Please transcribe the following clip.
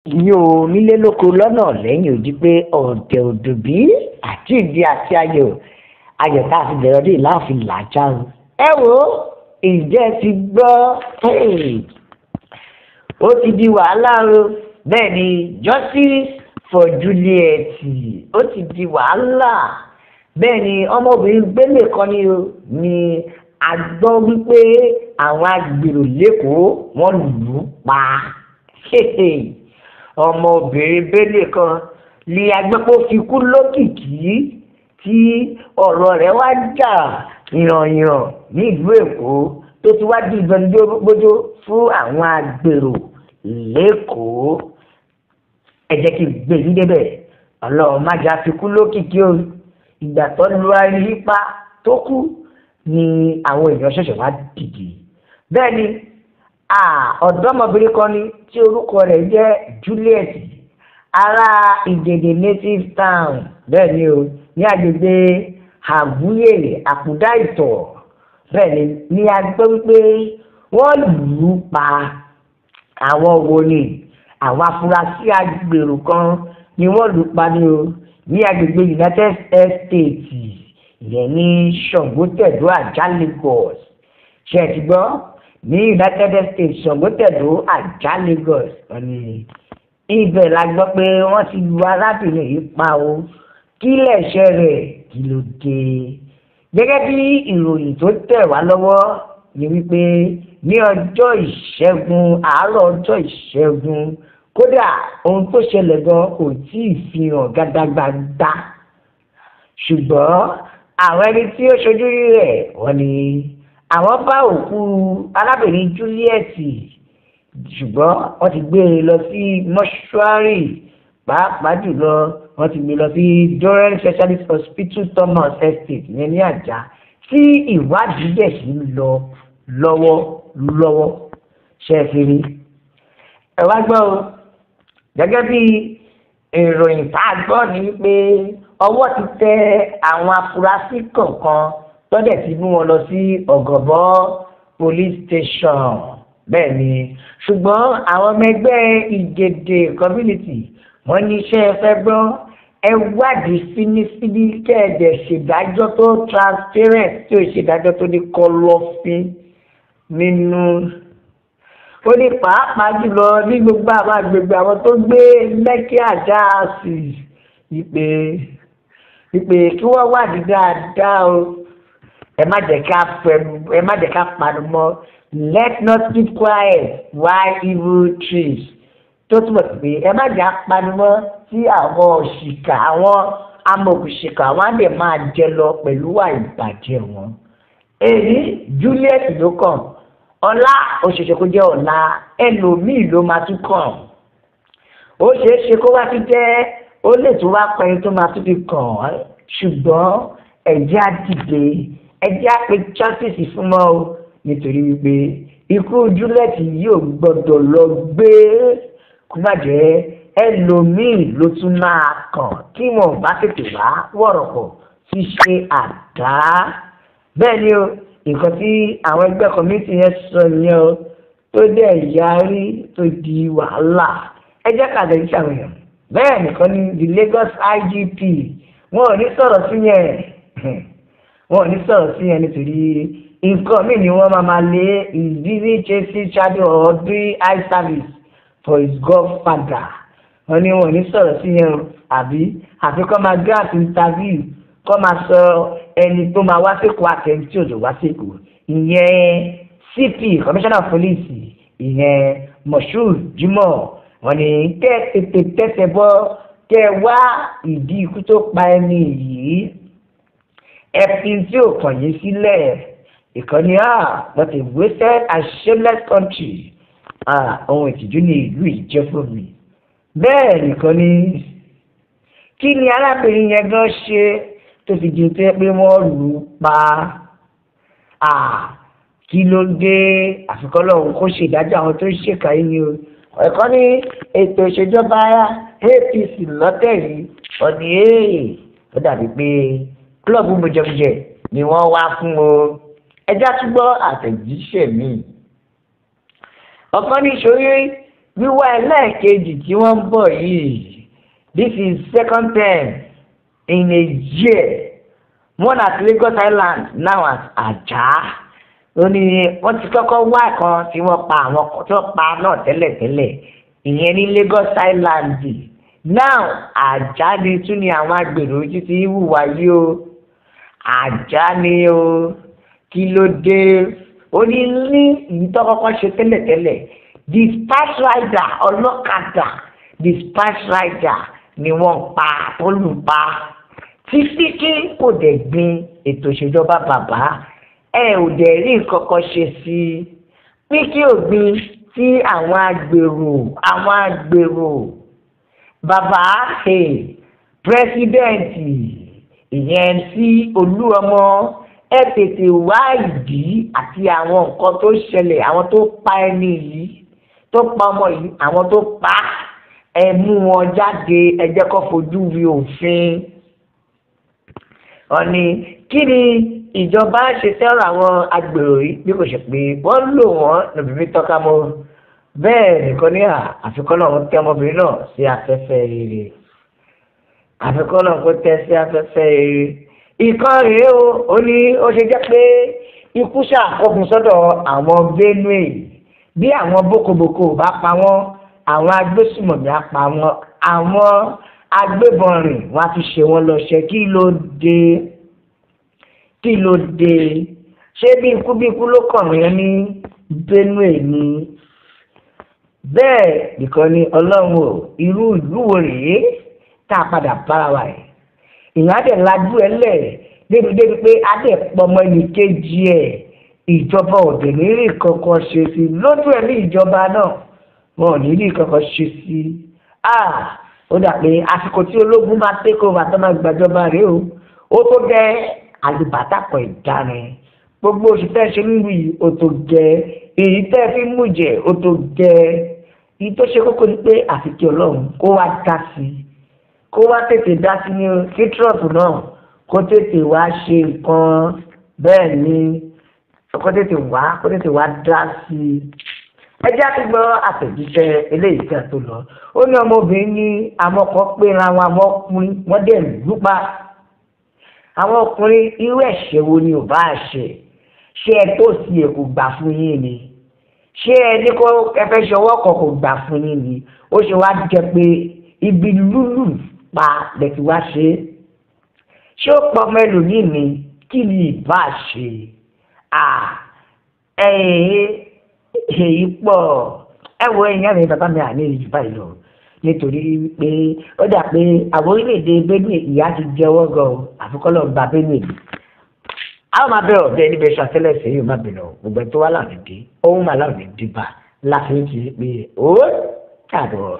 Yín o nílé lóko lọ́nà lẹ́yìn odi pé ọ̀dẹ̀ òdòbí àti ìdí àti ayọ̀ ayọ̀ tá a fi bẹ̀rẹ̀ ọdún yìí láàfin làájá o. Ẹ wo, ìjẹ́ ti gbọ́, ó ti di wàhálà o. Bẹ́ẹ̀ ni, justice for Juliet, ó ti di wàhálà. Bẹ́ẹ̀ ni, ọmọbìnrin gbélé kan ni o ni a gbọ́ wípé àwọn agbèrò lẹ́kọ̀ọ́ wọ́n lù ú pa. Ọmọbìnrin gbélé kan ni agbẹ́pọ̀ fi kú lókìkí tí ọ̀rọ̀ rẹ̀ wá jà yànyàn nílùú Èkó, tó ti wá di ìbẹnudógbójó fún àwọn agbèrò lẹ́kọ̀ọ́. Ẹ jẹ́ kí n gbé yín débẹ̀. Ọlọ́run má jà fi kú lókìkí o. Ìgbà tó lu ayípa tó kú ni àwọn èèyàn ṣẹ̀ṣẹ̀ wá dìde. Bẹ́ẹ̀ ni, ọ̀dọ́mọbìnrin kan ni tí orúkọ rẹ̀ jẹ́ Juliet, ará Ìgèdè native town. Bẹ́ẹ̀ ni o, ní agbègbè Àgúyè Àkúdá Ìtọ̀. Bẹ́ẹ̀ ni a gbọ́ wípé wọ́n lù ú pa. Àwọn wo ni? Àwọn afurasí agbèrò kan ni wọ́n lù ú pa ní o, ní agbègbè United States, ìyẹn ní Ṣàngótẹ̀dó, Àjà, Lagos. Ṣé ẹ ti gbọ́? Ní United States, Ṣàngótẹ̀dó, Àjà, Lagos, wọ́n ní ibẹ̀ la gbọ́ pé wọ́n ti lu arábìnrin yìí pa o. Kí lẹ̀ṣẹ̀ rẹ̀? Kí ló dé? Gẹ́gẹ́ bí ìròyìn tó tẹ̀ wá lọ́wọ́ ni wípé ní ọjọ́ Ìṣẹ́gun, àárọ̀ ọjọ́ Ìṣẹ́gun, kódà ohun tó ṣẹlẹ̀ gan kò tí ì fi hàn gàdàgbàgbà, ṣùgbọ́n àwọn ẹni tí ó ṣojú rí rẹ̀ wọ́n ní àwọn bá òkú arábìnrin Juliet, ṣùgbọ́n wọ́n ti gbé e lọ sí mọ́ṣúárì, pàápàá jùlọ wọ́n ti gbé e lọ sí Doren Specialist Hospital, Thomas Estate, yẹn ní Àjà, tí ìwádìí dẹ̀ sì ń lọ lọ́wọ́ lọ́wọ́. Ṣe é fi rí? Ẹ wá gbọ́ o, gẹ́gẹ́ bí ìròyìn tá a gbọ́ ni wípé ọwọ́ ti tẹ àwọn afurasí kọ̀ọ̀kan, tọ́dẹ̀ ti mú wọn lọ sí Ọ̀gọ̀bọ̀ police station. Bẹ́ẹ̀ ni, ṣùgbọ́n àwọn ọmọ ẹgbẹ́ Ìgèdè community wọ́n ní iṣẹ́ fẹ́ gbọ́, ẹ wádìí fínífíní, kẹ́ẹ̀dẹ̀ ṣèdájọ́ tó transparent, tí ò ṣèdájọ́ tó ní kọ̀lọ̀fín nínú. Ó ní pàápàá jùlọ ní gbogbo àwọn agbègbè àwọn tó gbé Lẹ́kí Àjà sí ìpè ìpè kí wọ́n wádìí dáadáa o. Ẹ má jẹ́ ká panu mọ́. Let not keep quiet while evil thrives, tó túmọ̀ sí pé ẹ má jẹ́ apanu mọ́ tí àwọn òṣìkà, àwọn amòkùnṣìkà, àwọn á lè máa jẹ lọ pẹ̀lú wà ìbàjẹ́ wọn. Èyí Juliet ló kàn, ọlá òṣèṣe kó jẹ́ ọ̀la ẹlòmíì ló máa tún kàn. Ó ṣeé ṣe kó wá tún jẹ́, ó lè tún wá pẹ́yìn tó máa tún fi kàn án. Ṣùgbọ́n ẹ̀jẹ̀ á dìde, ẹ̀jẹ̀ á pe justice fún mọ́ o, nítorí wípé ikú Juliet yóò gbọ́dọ̀ lọ gbé, kó má jẹ́ ẹlòmíì ló tún máa kàn kí wọn bá tètè wá wọ̀rọ̀kọ̀ fi ṣe àdá. Bẹ́ẹ̀ ni o, nǹkan tí àwọn ẹgbẹ́ community yẹn sọ yẹn o, tó dẹ̀ yarí tó di wàhálà. Ẹ jẹ́ ká lè ṣàwòyàn. Bẹ́ẹ̀ nìkan ni the Lagos IGP, wọn ò ní sọ̀rọ̀ sí yẹn, wọn ò ní sọ̀rọ̀ sí yẹn, nítorí nǹkan míì ni wọ́n máa lé. Is busy chasing shadow or doing eye service for his godfather. Wọ́n ní wọn ò ní sọ̀rọ̀ sí yẹn o, àbí àfi kọ́ máa grant interview, kọ́ máa sọ ẹni tó máa wá síkò àti ẹni tí ò lè wá síkò. Ìyẹn CP, Commissioner of Police, ìyẹn Moshood Jimoh, wọ́n ní kẹ́ tètè tẹ̀sẹ̀ bọ́, kẹ́ wá ìdí ikú tó pa ẹni yìí, ẹ̀fín tí ò kàn yín sílẹ̀. Ìkànnì, what a wasted and shameless country. Ohun ìtìjú ní ìlú yìí jẹ́ fún mi. Bẹ́ẹ̀ nìkan ni, kí ni arábìnrin yẹn gan ṣe tó fi di pé wọ́n lù ú pa? Kí ló dé? Àfikún Ọlọ́run kó ṣe ìdájọ́ àwọn tó ń ṣèkà yìí ni o. Ẹ̀kọ́ ní ètò ìṣèjọba APC lọ́tẹ̀ yìí, ọ̀nì èè ó dàbí pé club mujẹmujẹ ni wọ́n wá fún o. Ẹjá túbọ̀ àtẹ̀jíṣẹ́ mi. Ọ̀kan ní ìṣòro. Wíwá ẹlẹ́ẹ̀kejì tí wọ́n ń bọ̀ yìí, this is second term in a year, one at Lagos Island, now at Ajah. Ó ní wọ́n ti kọ́kọ́ wá kan tí wọ́n pa àwọn tí wọ́n pa náà tẹ́lẹ̀tẹ́lẹ̀, ìyẹn ní Lagos Island. Now Ajah ni tún ni àwọn agbèrò títí hùwà yìí o. Ajah ni o, kí ló dé? Ó ní ní ìyí tó kọ́kọ́ ṣe tẹ́lẹ̀tẹ́lẹ̀, dispatch rider, ọlọ́kadà dispatch rider ni wọ́n pa tó lù pa títí kí kò dẹ̀ gbin ètò ìṣèjọba bàbá ẹ ò dẹ̀ rí nǹkan kan ṣe sí i. Pínkì ògbìn tí àwọn agbèrò bàbá pírẹsidẹ́ǹtì ìyẹn sí Olúọmọ, ẹ tètè wá ìdí àti àwọn nǹkan tó ṣẹlẹ̀, àwọn tó pa ẹni yìí, tó pa ọmọ yìí, àwọn tó pa ẹ mú wọn jáde, ẹ jẹ́ kó fojú wi òfin. Wọ́n ní kí ni ìjọba ṣe sẹ́rọ̀ àwọn agbèrò yìí bí kò ṣe pé wọ́n lò wọ́n lóbìnrin tọ́ka mọ́. Bẹ́ẹ̀ nìkan ní àfikún náà ń tẹ́ ọmọbìnrin náà sí afẹ́fẹ́ rere, àfikún náà kò tẹ́ sí afẹ́fẹ́ rere. Ìkan rèé o, ó ní ó ṣe jẹ́ pé ikú ṣàkógun sọ́dọ̀ àwọn Benue. Bí àwọn bókobòko bá pa wọ́n, àwọn agbésùmọ̀mí á pa wọ́n, àwọn agbébọn rìn wọ́n á fi ṣe wọ́n lọ́ṣẹ́. Kí ló dé? Kí ló dé? Ṣé bí ikú bí ikú ló kàn wọ́n ní Benue ni? Bẹ́ẹ̀ nìkan ni Ọlọ́run o, irú ìlú wo rèé tá a padà bára wa yìí? Ìyẹn á dẹ̀ lajú ẹ lẹ̀ débi débi pé á dẹ̀ pọmọ ẹnì kejì ẹ̀. Ìjọba ò dẹ̀ ní rí kankan ṣe sí i lójú ẹ̀mí ìjọba náà, wọn ò ní rí kankan ṣe sí i. Ó dà pé àsìkò tí ológun máa take over tó máa gbàjọba rèé o, ó tó gẹ́ àlùbátà kan ìdárin. Gbogbo oṣù tẹ́ ṣe ń wí ó tó gẹ́, èyí tẹ́ fi mú jẹ ó tó gẹ́. Èyí tó ṣe kókó ni pé àfi kí Ọlọ́run kó wá dá sí i, kó wá tètè dá sí ní kí Trump náà kó tètè wá ṣe nǹkan. Bẹ́ẹ̀ ni kó tètè wá dá sí i. Ẹ jẹ́ àti gbọ́ àtẹ̀jíṣẹ́ eléyìí tí a tó lọ. Ó ní ọmọbìnrin ní àwọn kan péra wọn, àwọn ọkùnrin wọ́n dẹ̀ lùpa. Àwọn ọkùnrin irú ẹ̀ṣẹ̀ wo ni ò bá ṣe? Ṣé ẹ tó sí ẹ kò gbà fún yín ni? Ṣé ẹ ní kó ẹ fẹ́ ṣọwọ́ kan kò gbà fún yín ni? Ó ṣe wá jẹ́ pé ibi lúlù pa lẹ ti wá ṣe. Ṣé ó pọ̀ ọmọ ẹlòmíì ni? Kí ni ìbá ṣe? Èyí pọ̀. Ẹ wo ẹ̀yìn mi bàbá mi àní ìjù báyìí lọ, nítorí pé ó dà pé àwọn orílẹ̀-èdè Benue ìyà ti jẹ́wọ́ gan o, àfikọ́ lọ́ọ́ gba Benue. Àwọn máa bẹ̀rẹ̀ ọ̀bẹ níbi ẹ̀ṣọ́ àtẹ́lẹsẹ̀ yìí má bẹ̀rẹ̀ gbogbo ẹ̀ tó wá láàrin dé, òun máa láàrin dé bá láti ń ti pé ó dàbọ̀.